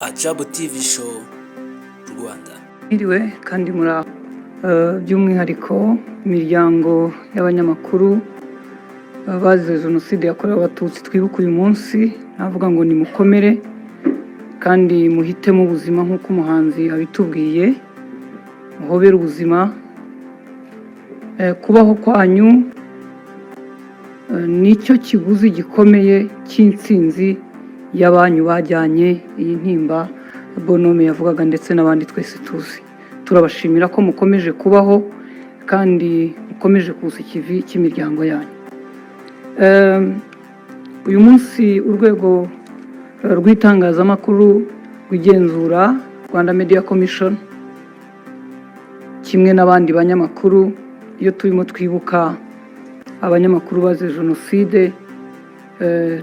Ajabu TV Show Rwanda. Mwiriwe kandi muri aho. By'umwihariko imiryango y'abanyamakuru bazize Jenoside yakorewe Abatutsi twibuka uyu munsi, navuga ngo nimukomere kandi muhitemo ubuzima nk'uko umuhanzi abitubwiye, muhobere ubuzima. Kubaho kwanyu nicyo kiguzi gikomeye cy'intsinzi y'abanyu bajyanye iyi ntimba Bonome yavugaga ndetse n'abandi twese tuzi. Turabashimira ko mukomeje kubaho kandi mukomeje kusa ikivi cy'imiryango yanyu. Uyu munsi urwego rw'itangazamakuru rwigenzura, Rwanda Media Commission, kimwe n'abandi banyamakuru, iyo turimo twibuka abanyamakuru bazize jenoside,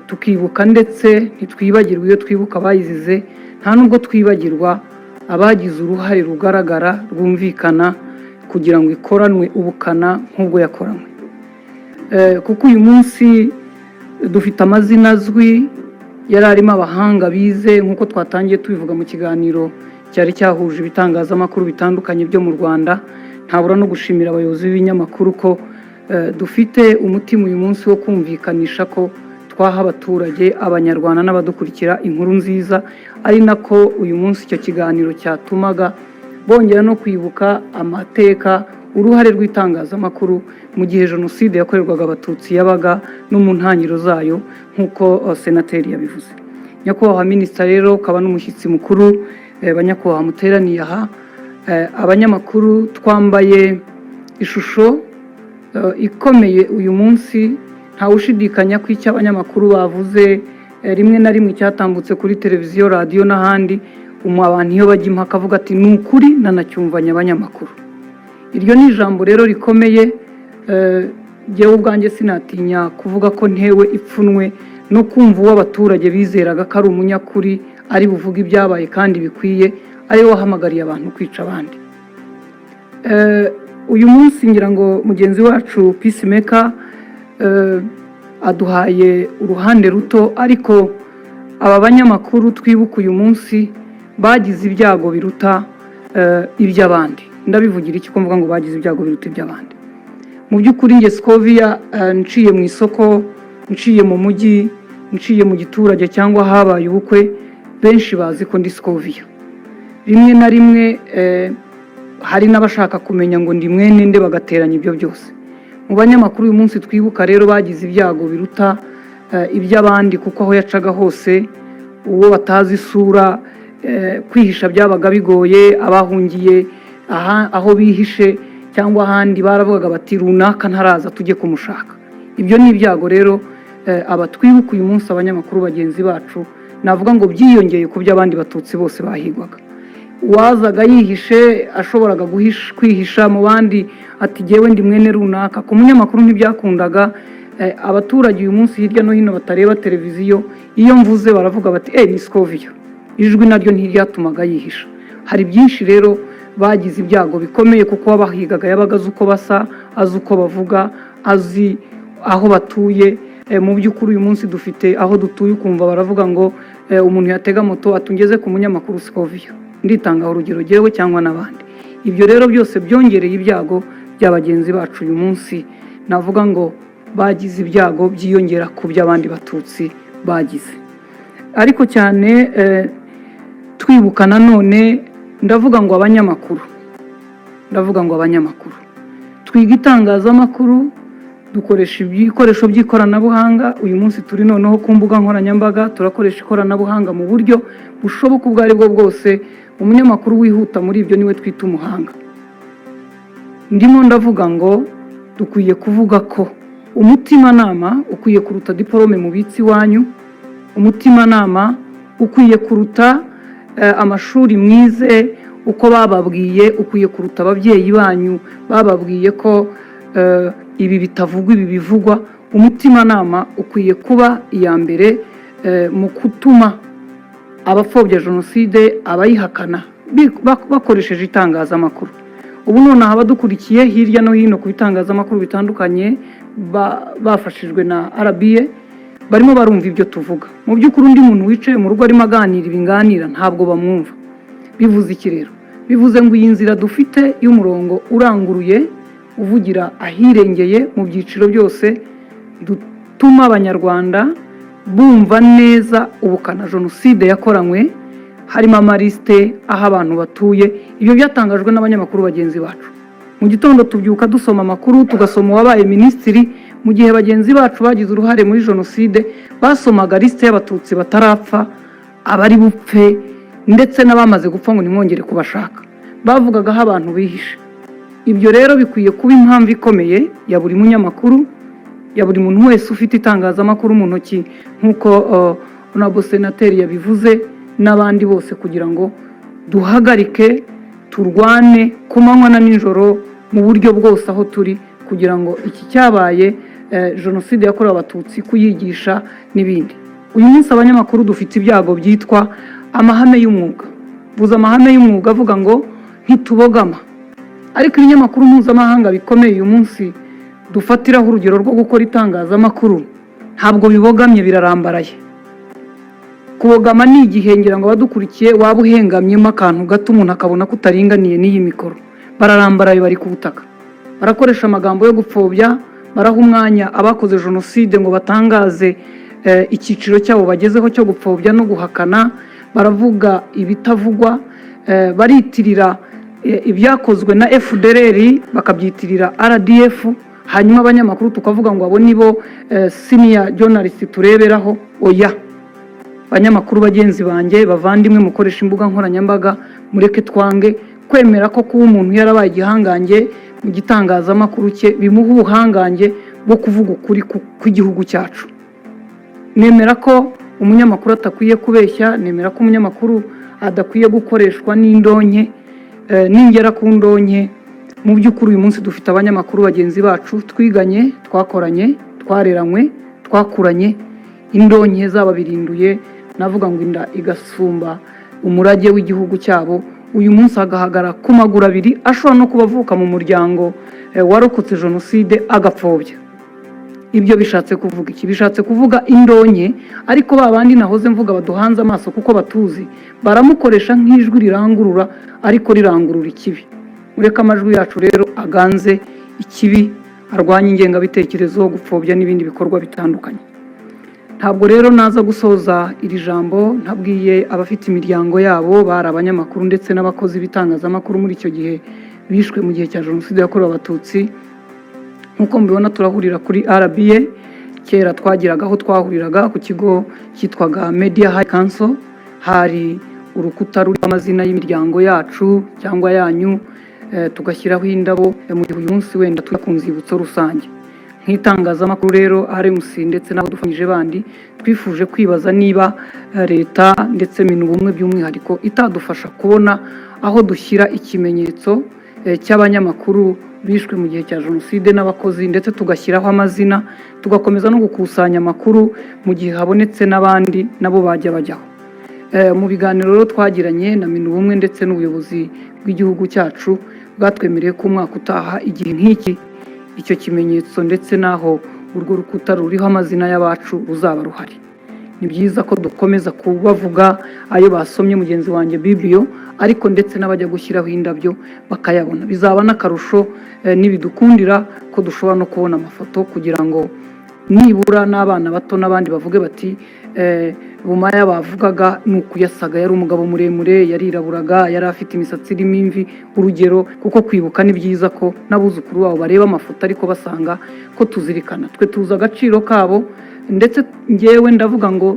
tukibuka ndetse ntitwibagirwa, iyo twibuka abayizize nta nubwo twibagirwa abagize uruhare rugaragara rwumvikana kugira ngo ikoranwe ubukana nk'ubwo yakoranywe. Kuko uyu munsi dufite amazina azwi yari arimo abahanga bize, nk'uko twatangiye tubivuga mu kiganiro cyari cyahuje ibitangazamakuru bitandukanye byo mu Rwanda. Ntabura no gushimira abayobozi b'ibinyamakuru ko dufite umutima uyu munsi wo kumvikanisha ko twaha abaturage, Abanyarwanda n'abadukurikira inkuru nziza, ari nako uyu munsi icyo kiganiro cyatumaga bongera no kwibuka amateka, uruhare rw'itangazamakuru mu gihe Jenoside yakorerwaga Abatutsi yabaga no mu ntangiriro zayo, nk'uko senateri yabivuze. Nyakubahwa Minisita rero ukaba n'umushyitsi mukuru, banyakubahwa muteraniye aha, abanyamakuru twambaye ishusho ikomeye uyu munsi. Ntawushidikanya ko icyo abanyamakuru bavuze, rimwe na rimwe icyatambutse kuri televiziyo, radiyo n'ahandi, abantu iyo bajya impaka avuga ati: "Ni ukuri nanacyumvanye abanyamakuru." Iryo ni ijambo rero rikomeye. Jyewe ubwanjye sinatinya kuvuga ko ntewe ipfunwe no kumva uwo abaturage bizeraga ko ari umunyakuri, ari buvuge ibyabaye kandi bikwiye, ari we wahamagariye abantu kwica abandi. Uyu munsi ngira ngo mugenzi wacu Peacemaker aduhaye uruhande ruto, ariko aba banyamakuru twibuka uyu munsi bagize ibyago biruta iby'abandi. Ndabivugira iki ko mvuga ngo bagize ibyago biruta iby'abandi? Mu by'ukuri njye Scovia, nciye mu isoko, nciye mu mujyi, nciye mu giturage cyangwa habaye ubukwe, benshi bazi ko ndi Scovia. Rimwe na rimwe hari n'abashaka kumenya ngo ndi mwene nde, bagateranya ibyo byose. Mu banyamakuru uyu munsi twibuka rero bagize ibyago biruta iby'abandi, kuko aho yacaga hose uwo batazi isura, kwihisha byabaga bigoye. Abahungiye aho bihishe cyangwa ahandi baravugaga bati: "Runaka ntaraza tujye kumushaka." Ibyo ni ibyago rero aba twibuka uyu munsi, abanyamakuru bagenzi bacu, navuga ngo byiyongeye ku by'abandi Batutsi bose bahigwaga. Uwazaga yihishe ashoboraga kwihisha mu bandi ati: "Jyewe ndi mwene runaka." Ku munyamakuru ntibyakundaga. Abaturage uyu munsi hirya no hino batareba televiziyo, iyo mvuze baravuga bati: "Eh, ni Scovia." Ijwi naryo ntiryatumaga yihisha. Hari byinshi rero, bagize ibyago bikomeye kuko uwabahigaga yabaga azi uko basa, azi uko bavuga, azi aho batuye. Mu by'ukuri uyu munsi dufite aho dutuye, ukumva baravuga ngo umuntu yatega moto atungeze ku munyamakuru Scovia, nditangaho urugero jyewe cyangwa n'abandi. Ibyo rero byose byongereye ibyago bya bagenzi bacu. Uyu munsi navuga ngo bagize ibyago byiyongera ku by'abandi Batutsi bagize. Ariko cyane twibuka nanone, ndavuga ngo abanyamakuru, ndavuga ngo abanyamakuru twiga itangazamakuru, dukoresha ibikoresho by'ikoranabuhanga. Uyu munsi turi noneho ku mbuga nkoranyambaga, turakoresha ikoranabuhanga mu buryo bushoboka ubwo ari bwo bwose. Umunyamakuru wihuta muri ibyo niwe twita umuhanga. Ndimo ndavuga ngo dukwiye kuvuga ko umutimanama ukwiye kuruta diporome mubitsi iwanyu, umutimanama ukwiye kuruta amashuri mwize uko bababwiye, ukwiye kuruta ababyeyi banyu bababwiye ko ibi bitavugwa, ibi bivugwa. Umutimanama ukwiye kuba iya mbere mu gutuma abapfobya jenoside, abayihakana bakoresheje itangazamakuru. Ubu nonaha abadukurikiye hirya no hino ku bitangazamakuru bitandukanye bafashijwe na RBA. Barimo barumva ibyo tuvuga. Mu by'ukuri, undi muntu wicaye mu rugo arimo aganira ibinganira ntabwo bamwumva. Bivuze iki rero? Bivuze ngo iyi nzira dufite y'umurongo uranguruye uvugira ahirengeye mu byiciro byose, dutuma Abanyarwanda bumva neza ubukana jenoside yakoranywe, harimo amalisite aho abantu batuye. Ibyo byatangajwe n'abanyamakuru bagenzi bacu. Mu gitondo tubyuka dusoma amakuru, tugasoma uwabaye minisitiri, mu gihe bagenzi bacu bagize uruhare muri jenoside basomaga lisite y'Abatutsi batarapfa, abari bupfe ndetse n'abamaze gupfa ngo ntimwongere kubashaka. Bavugaga aho abantu bihishe. Ibyo rero bikwiye kuba impamvu ikomeye ya buri munyamakuru, ya buri muntu wese ufite itangazamakuru mu ntoki, nk'uko honorable senateri yabivuze n'abandi bose, kugira ngo duhagarike, turwane ku manywa na nijoro mu buryo bwose aho turi, kugira ngo iki cyabaye, jenoside yakorewe Abatutsi, kuyigisha n'ibindi. Uyu munsi abanyamakuru dufite ibyago byitwa amahame y'umwuga. Vuze amahame y'umwuga avuga ngo ntitubogama, ariko ibinyamakuru mpuzamahanga bikomeye uyu munsi dufatiraho urugero rwo gukora itangazamakuru ntabwo bibogamye, birarambaraye. Kubogama ni igihe, ngira ngo abadukurikiye, waba uhengamyemo akantu gato umuntu akabona ko utaringaniye n'iyi mikoro. Bararambaraye, bari ku butaka, barakoresha amagambo yo gupfobya, baraha umwanya abakoze jenoside ngo batangaze icyiciro cyabo bagezeho cyo gupfobya no guhakana. Baravuga ibitavugwa, baritirira ibyakozwe na FDLR bakabyitirira RDF, hanyuma abanyamakuru tukavuga ngo abo nibo senior journalist tureberaho. Oya, banyamakuru bagenzi banjye, bavandimwe mukoresha imbuga nkoranyambaga, mureke twange kwemera ko kuba umuntu yarabaye igihangange mu gitangazamakuru cye bimuha ubuhangange bwo kuvuga ukuri kw'igihugu cyacu. Nemera ko umunyamakuru atakwiye kubeshya, nemera ko umunyamakuru adakwiye gukoreshwa n'indonke. Ningera ku ndonke, mu by'ukuri uyu munsi dufite abanyamakuru bagenzi bacu twiganye, twakoranye, twareranywe, twakuranye, indonke zababirinduye, navuga ngo inda igasumba umurage w'igihugu cyabo. Uyu munsi agahagara ku maguru abiri, ashobora no kuba avuka mu muryango warokotse jenoside, agapfobya. Ibyo bishatse kuvuga iki? Bishatse kuvuga indonke. Ariko ba bandi nahoze mvuga baduhanze amaso kuko batuzi, baramukoresha nk'ijwi rirangurura, ariko rirangurura ikibi. Mureke amajwi yacu rero aganze ikibi, arwanye ingengabitekerezo, gupfobya n'ibindi bikorwa bitandukanye. Ntabwo rero naza gusoza iri jambo ntabwiye abafite imiryango yabo bari abanyamakuru ndetse n'abakozi b'itangazamakuru muri icyo gihe bishwe mu gihe cya jenoside yakorewe Abatutsi. Nk'uko mubibona, turahurira kuri RBA. Kera twagiraga aho twahuriraga ku kigo cyitwaga Media High Council, hari urukuta ruriho amazina y'imiryango yacu cyangwa yanyu, tugashyiraho indabo, mu gihe uyu munsi wenda tujya ku nzibutso rusange. Nk'itangazamakuru rero, RMC ndetse n'abo dufatanyije bandi, twifuje kwibaza niba leta ndetse Minubumwe by'umwihariko itadufasha kubona aho dushyira ikimenyetso cy'abanyamakuru bishwe mu gihe cya jenoside n'abakozi, ndetse tugashyiraho amazina, tugakomeza no gukusanya amakuru mu gihe habonetse n'abandi nabo bajya bajyaho. Mu biganiro rero twagiranye na Minubumwe ndetse n'ubuyobozi bw'igihugu cyacu, bwatwemereye ko umwaka utaha igihe nk'iki icyo kimenyetso ndetse n'aho urwo rukuta ruriho amazina y'abacu ruzaba ruhari. Ni byiza ko dukomeza kubavuga, ayo basomye mugenzi wanjye Bibiyo, ariko ndetse n'abajya gushyiraho indabyo bakayabona. Bizaba n'akarusho nibidukundira ko dushobora no kubona amafoto, kugira ngo nibura n'abana bato n'abandi bavuge bati "Bumaya bavugaga ni ukuyasaga, yari umugabo muremure, yariraburaga, yari afite imisatsi irimo imvi", urugero. Kuko kwibuka ni byiza ko n'abuzukuru babo bareba amafoto, ariko basanga ko tuzirikana, twe tuzi agaciro kabo. Ndetse ngewe ndavuga ngo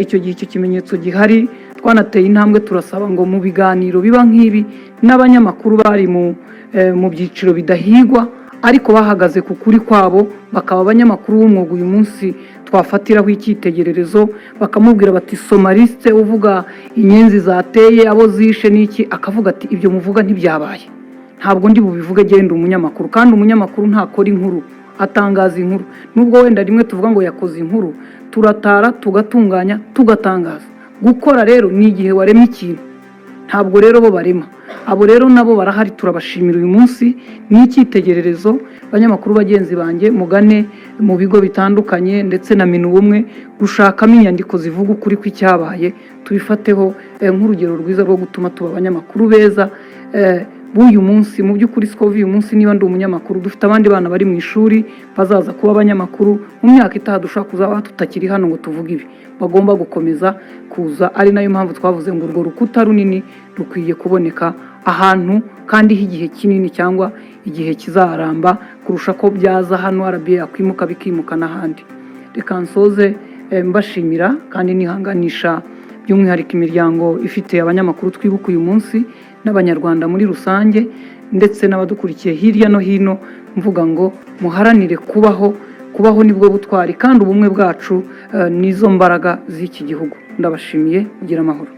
icyo gihe icyo kimenyetso gihari, twanateye intambwe, turasaba ngo mu biganiro biba nk'ibi n'abanyamakuru bari mu byiciro bidahigwa ariko bahagaze ku kuri kwabo, bakaba abanyamakuru b'umwuga uyu munsi twafatiraho icyitegererezo, bakamubwira bati "Soma lisite uvuga inyenzi zateye, abo zishe n'iki", akavuga ati "Ibyo muvuga ntibyabaye, ntabwo ndi bubivuge, genda umunyamakuru." Kandi umunyamakuru ntakora inkuru, atangaza inkuru. Nubwo wenda rimwe tuvuga ngo yakoze inkuru, turatara, tugatunganya, tugatangaza. Gukora rero ni igihe warema ikintu, ntabwo rero bo barema. Abo rero nabo barahari, turabashimira. Uyu munsi ni icyitegererezo. Banyamakuru bagenzi banjye, mugane mu bigo bitandukanye ndetse na Minubumwe gushakamo inyandiko zivuga ukuri kw'icyabaye, tubifateho nk'urugero rwiza rwo gutuma tuba abanyamakuru beza b'uyu munsi. Mu by'ukuri, Scovia, uyu munsi niba ndi umunyamakuru, dufite abandi bana bari mu ishuri bazaza kuba abanyamakuru mu myaka itaha, dushobora kuzaba tutakiri hano ngo tuvuge ibi. Bagomba gukomeza kuza, ari nayo mpamvu twavuze ngo urwo rukuta runini rukwiye kuboneka ahantu kandi h'igihe kinini cyangwa igihe kizaramba kurusha ko byaza hano RBA yakwimuka bikimuka n'ahandi. Reka nsoze mbashimira kandi nihanganisha by'umwihariko imiryango ifite abanyamakuru twibuka uyu munsi n'Abanyarwanda muri rusange, ndetse n'abadukurikiye hirya no hino, mvuga ngo muharanire kubaho. Kubaho nibwo butwari, kandi ubumwe bwacu nizo mbaraga z'iki gihugu. Ndabashimiye, mugire amahoro.